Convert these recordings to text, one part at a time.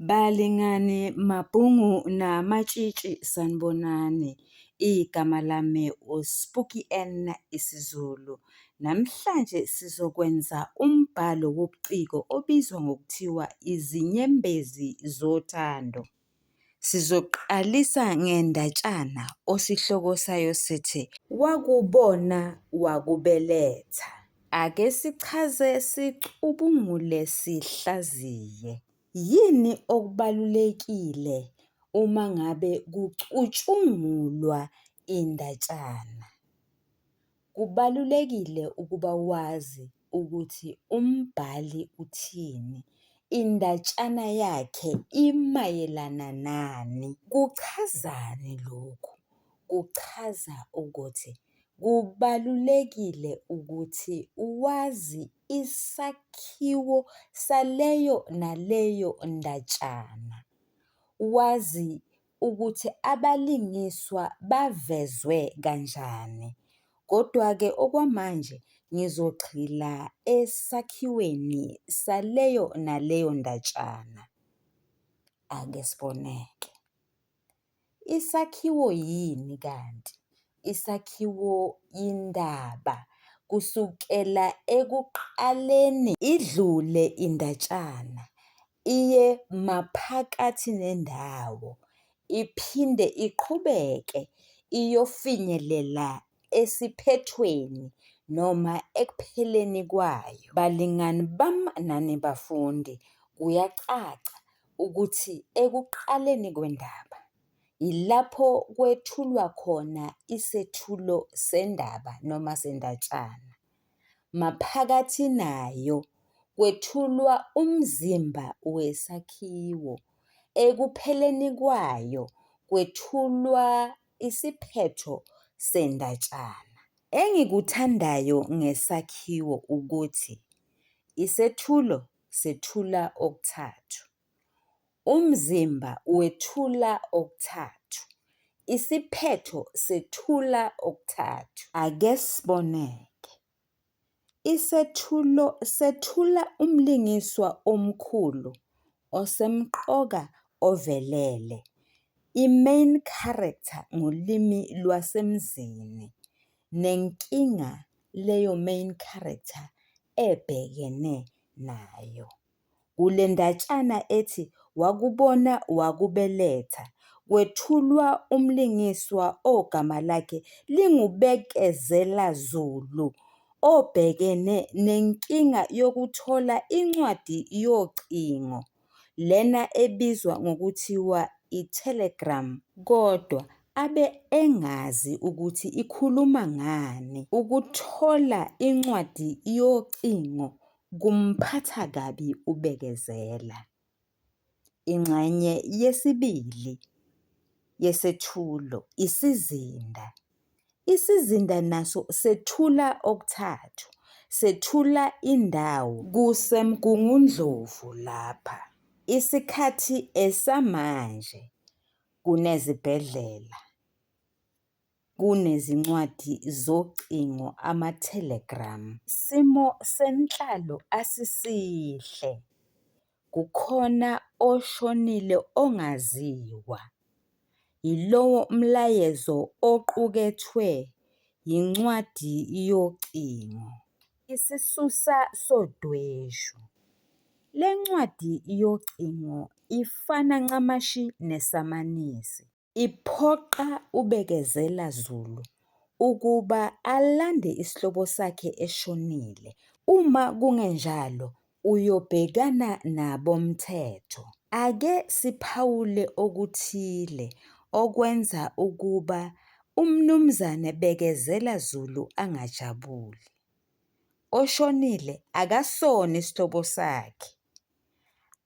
Balingani, mabhungu namatshitshi sanibonani. Igama lami uSpooky N isiZulu. Namhlanje sizokwenza umbhalo wobuciko obizwa ngokuthiwa Izinyembezi Zothando. Sizoqalisa ngendatshana osihloko sayo sithi Wakubona Wakubeletha. Ake sichaze, sicubungule, sihlaziye. Yini okubalulekile uma ngabe kucutshungulwa indatshana? Kubalulekile ukuba wazi ukuthi umbhali uthini, indatshana yakhe imayelana nani. Kuchazani lokhu? Kuchaza ukuthi kubalulekile ukuthi wazi isakhiwo saleyo naleyo ndatshana. Wazi ukuthi abalingiswa bavezwe kanjani. Kodwa-ke okwamanje ngizogxila esakhiweni saleyo naleyo ndatshana. Ake sibone-ke. Isakhiwo yini kanti? Isakhiwo indaba kusukela ekuqaleni idlule indatshana iye maphakathi nendawo iphinde iqhubeke iyofinyelela esiphethweni noma ekupheleni kwayo. Balingani bami nani bafundi, kuyacaca ukuthi ekuqaleni kwendaba yilapho kwethulwa khona isethulo sendaba noma sendatshana. Maphakathi nayo kwethulwa umzimba wesakhiwo, ekupheleni kwayo kwethulwa isiphetho sendatshana. Engikuthandayo ngesakhiwo ukuthi isethulo sethula okuthathu, umzimba wethula okuthathu, isiphetho sethula okuthathu. Ake sibone-ke. Isethulo sethula umlingiswa omkhulu osemqoka ovelele, i-main character ngolimi lwasemzini, nenkinga leyo main character ebhekene nayo. Kule ndatshana ethi Wakubona Wakubeletha kwethulwa umlingiswa ogama lakhe linguBekezela Zulu obhekene nenkinga yokuthola incwadi yocingo lena ebizwa ngokuthiwa i-telegram kodwa abe engazi ukuthi ikhuluma ngani. Ukuthola incwadi yocingo kumphatha kabi uBekezela. Ingxenye yesibili yesethulo isizinda. Isizinda naso sethula okuthathu, sethula indawo kuseMgungundlovu lapha. Isikhathi esamanje kunezibhedlela, kunezincwadi zocingo ama-telegram. Isimo senhlalo asisihle, kukhona oshonile ongaziwa. Yilowo mlayezo oqukethwe yincwadi yocingo. Isisusa sodweshu, le ncwadi yocingo ifana ncamashi nesamanisi. Iphoqa uBekezela Zulu ukuba alande isihlobo sakhe esishonile, uma kungenjalo uyobhekana nabomthetho. Ake siphawule okuthile okwenza ukuba uMnumzane Bekezela Zulu angajabuli. Oshonile akasona isihlobo sakhe,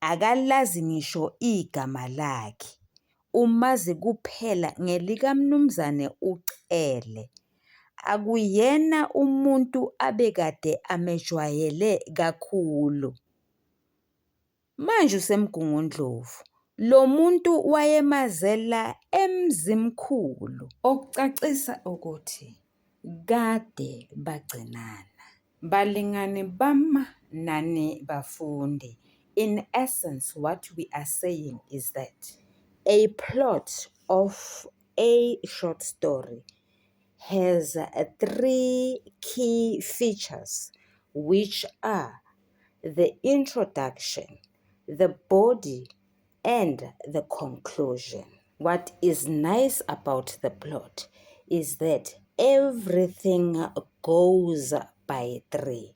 akalazi ngisho igama lakhe, umazi kuphela ngelikaMnumzane uCele. Akuyena umuntu abekade amejwayele kakhulu. Manje useMgungundlovu, lo muntu wayemazela eMzimkhulu. Okucacisa ukuthi kade bagcinana. Balingani bami nani bafundi, In essence, what we are saying is that a plot of a short story has three key features, which are the introduction, the body, and the conclusion. What is nice about the plot is that everything goes by three,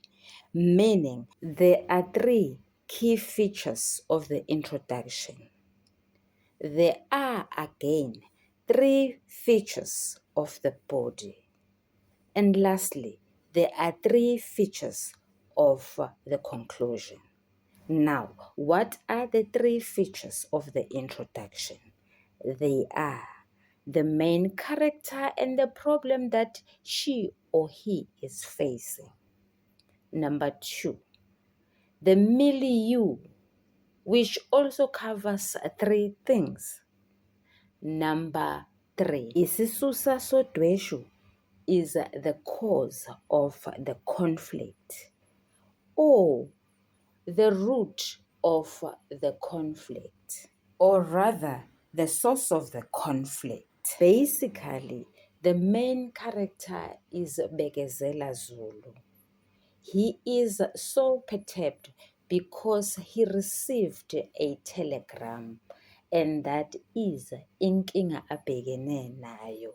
meaning there are three key features of the introduction. There are again three features of the body. And lastly, there are three features of the conclusion. Now, what are the three features of the introduction? They are the main character and the problem that she or he is facing. Number two, the milieu, which also covers three things. Number three, isisusa sodweshu is the cause of the conflict or the root of the conflict, or rather the source of the conflict. Basically, the main character is Bekezela Zulu. He is so perturbed because he received a telegram, and that is inkinga abhekene nayo.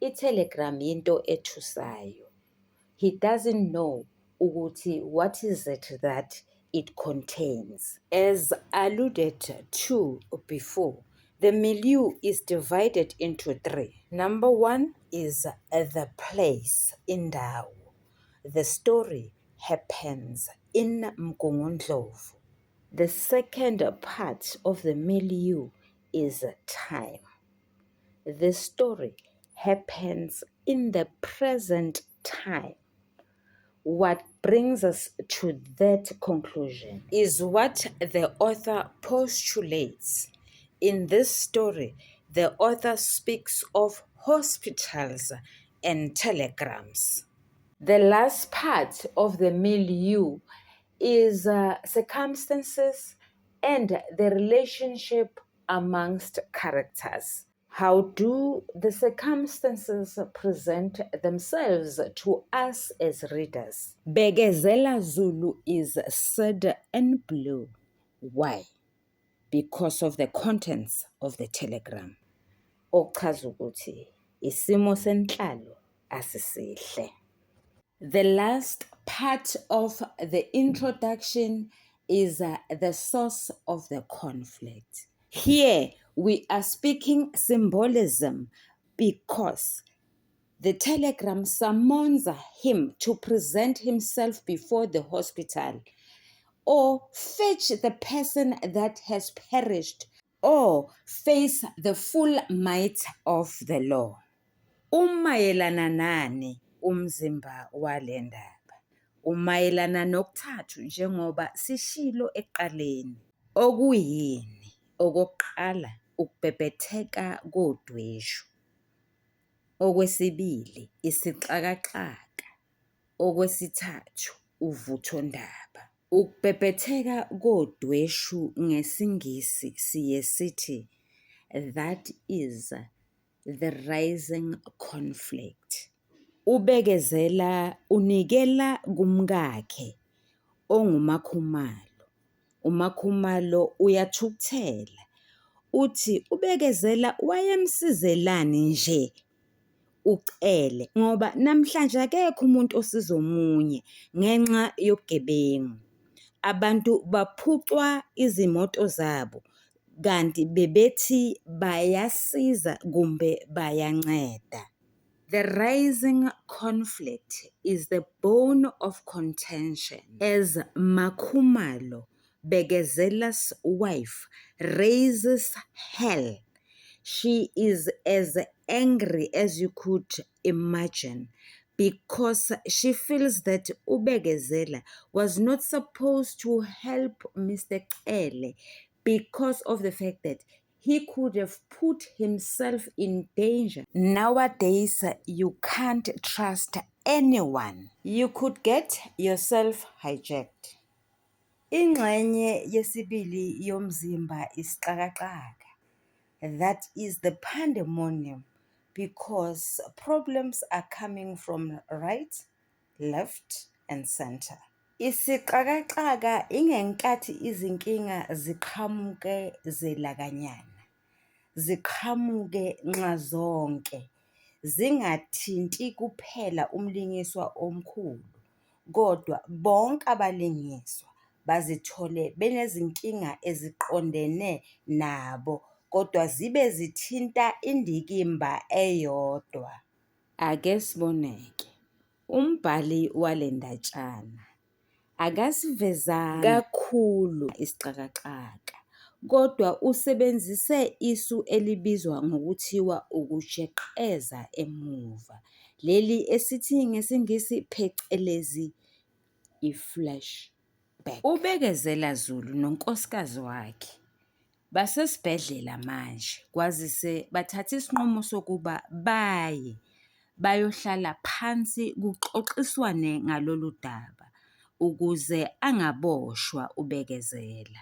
I-telegram yinto ethusayo. He doesn't know ukuthi what is it that it contains. As alluded to before, the milieu is divided into three. Number one is the place, indawo. The story happens in Mgungundlovu. The second part of the milieu is time. The story happens in the present time. What brings us to that conclusion is what the author postulates. In this story, the author speaks of hospitals and telegrams. The last part of the milieu is circumstances and the relationship amongst characters. How do the circumstances present themselves to us as readers? Bekezela Zulu is sad and blue. Why? Because of the contents of the telegram. Okuchaza ukuthi isimo senhlalo asisihle. The last part of the introduction is the source of the conflict. Here we are speaking symbolism because the telegram summons him to present himself before the hospital or fetch the person that has perished or face the full might of the law. Umayelana nani umzimba wale ndaba? Umayelana nokuthathu njengoba sishilo ekuqaleni. Okuyini? Okokuqala, ukubhebhetheka kodweshu. Okwesibili, isixakaxaka. Okwesithathu, uvuthondaba. Ukubhebhetheka kodweshu ngesiNgisi siye sithi, that is the rising conflict. UBekezela unikela kumkakhe onguMaKhumalo. UMaKhumalo uyathukuthela, uthi uBekezela wayemsizelani nje uCele ngoba namhlanje akekho umuntu osiza omunye ngenxa yobugebengu. Abantu baphucwa izimoto zabo kanti bebethi bayasiza kumbe bayanceda. The rising conflict is the bone of contention as MaKhumalo, Bekezela's wife, raises hell. She is as angry as you could imagine because she feels that uBekezela was not supposed to help Mr. Cele because of the fact that he could have put himself in danger. Nowadays, you can't trust anyone. You could get yourself hijacked. Ingxenye yesibili yomzimba isixakaxaka, that is the pandemonium because problems are coming from right, left and centre. Isixakaxaka ingenkathi izinkinga ziqhamuke zelakanyana, ziqhamuke nxazonke zingathinti kuphela umlingiswa omkhulu kodwa bonke abalingiswa bazithole benezinkinga eziqondene nabo kodwa zibe zithinta indikimba eyodwa. Ake sibone-ke, umbhali wale ndatshana akasivezanga kakhulu isixakaxaka kodwa usebenzise isu elibizwa ngokuthiwa ukujeqeza emuva leli esithi ngesiNgisi phecelezi i-flash back. UBekezela Zulu nonkosikazi wakhe basesibhedlela manje kwazise bathathe isinqumo sokuba baye bayohlala phansi kuxoxiswane ngalolu daba ukuze angaboshwa uBekezela.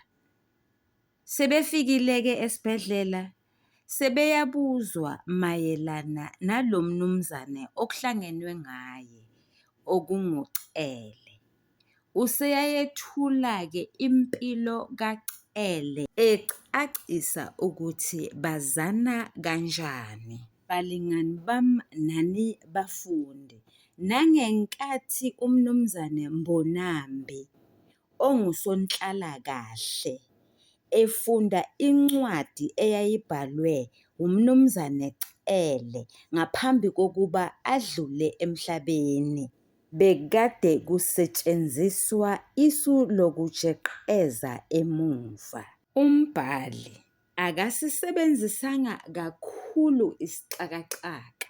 Sebefikile-ke esibhedlela sebeyabuzwa mayelana nalo mnumzane okuhlangenwe ngaye okunguCele. Useyayethula-ke impilo kaCele ecacisa ukuthi bazana kanjani. Balingani bami nani bafundi nangenkathi uMnumzane Mbonambi ongusonhlalakahle efunda incwadi eyayibhalwe uMnumzane Cele ngaphambi kokuba adlule emhlabeni. Bekade kusetshenziswa isu lokujeqeza emuva. Umbhali akasisebenzisanga kakhulu isixakaxaka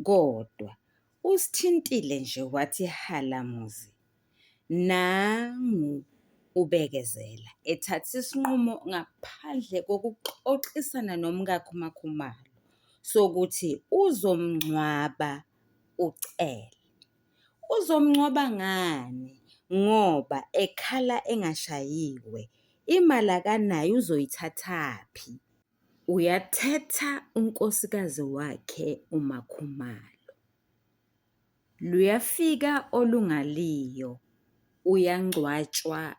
kodwa usithintile nje wathi halamuzi. Nangu uBekezela ethatha isinqumo ngaphandle kokuxoxisana nomkakhe uMaKhumalo sokuthi uzomngcwaba uCele. Uzomngcwaba ngani ngoba ekhala engashayiwe, imali akanayo uzoyithathaphi? Uyathetha unkosikazi wakhe uMaKhumalo, luyafika olungaliyo uyangcwatshwa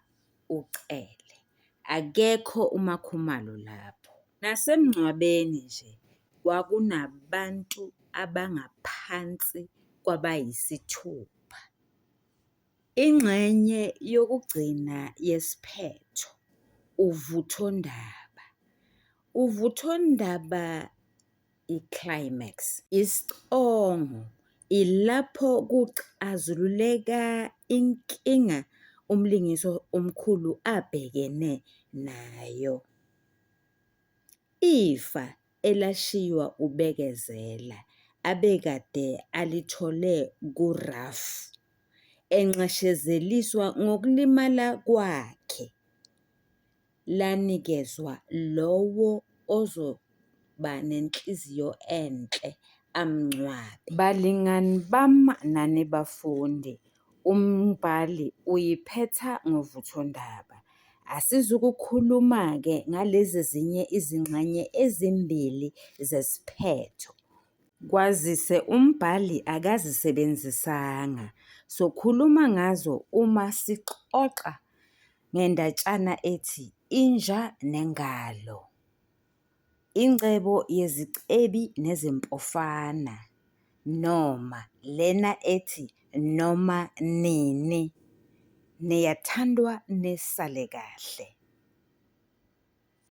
uCele, akekho uMaKhumalo lapho. Nasemngcwabeni nje kwakunabantu abangaphansi kwabayisithupha. Ingxenye yokugcina yesiphetho uvuthondaba. Uvuthondaba i-climax, isicongo ilapho kuxazululeka inkinga umlingiswa omkhulu abhekene nayo. Ifa elashiywa uBekezela abekade alithole kuRalph enxeshezeliswa ngokulimala kwakhe, lanikezwa lowo ozobanenhliziyo enhle amngcwabe. Balingani bami nani bafundi, umbhali uyiphetha ngovuthondaba. Asizukukhuluma-ke ngalezi ezinye izingxenye ezimbili zesiphetho, kwazise umbhali akazisebenzisanga, sokhuluma ngazo uma sixoxa ngendatshana ethi "Inja Nengalo, Ingcebo Yezicebi Nezimpofana" noma lena ethi "Noma Nini". Niyathandwa nisale kahle.